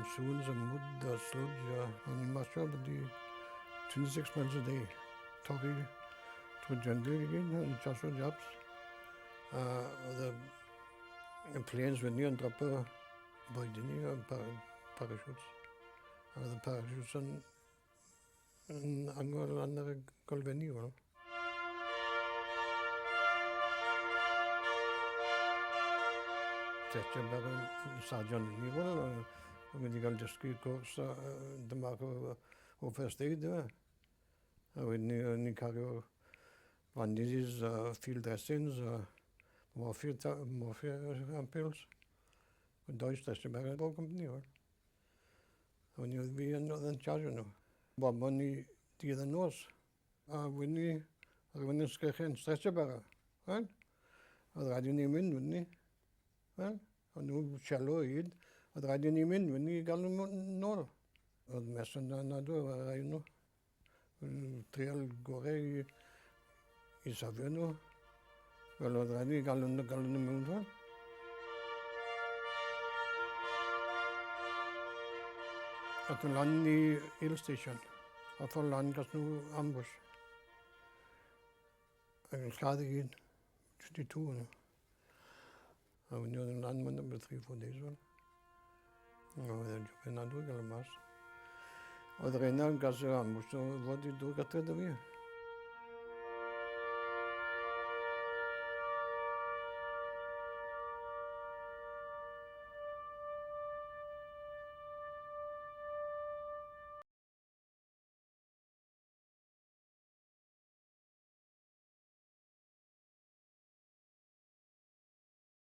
Monsoons a mwd a sludge a o'n i'n marcio byddu 26 miles a day. Torri trwy jyngl i gyd yn chasio Japs. A oedd y, y planes fyny yn dropo bwyd i ni a parachutes. A oedd y parachutes yn Yn angor lan ar y golfenni, wel. Tetio fel yn sargeant yn ni, wel, a wedi cael dysgu cwrs a dyma o, o first aid, yma. A wedyn ni, ni'n cario bandages a field dressings a morphia, morphia ampules. Ond does dressing bag yn bob company, wel. O'n i oedd fi yn oedd yn charge nhw. Bombo ni dydd a nos. A wedyn ni, rhywun yn sgrechian stretcher bearer. Wel, oedd rhaid i ni mynd, wedyn ni. Wel, o'n nhw'n sielo i hyd. Oedd rhaid i ni mynd, wedyn ni i gael nhw nôl. Oedd mes yn anadw efo rhai nhw. Trial gorau i, i safio nhw. Wel, oedd rhaid i gael nhw, gael nhw mewn fel. Ath nhw lan i Hill Station. Ath nhw lan gas nhw ambush. Ac yn lladd i gyd. 52 nhw. A wedyn oedd yn lan mewn about 3-4 days fel. Oedd e'n jwp yn adwy gael y mas. Oedd yr enna yn gas yr ambush o fod i dod gatre da fi.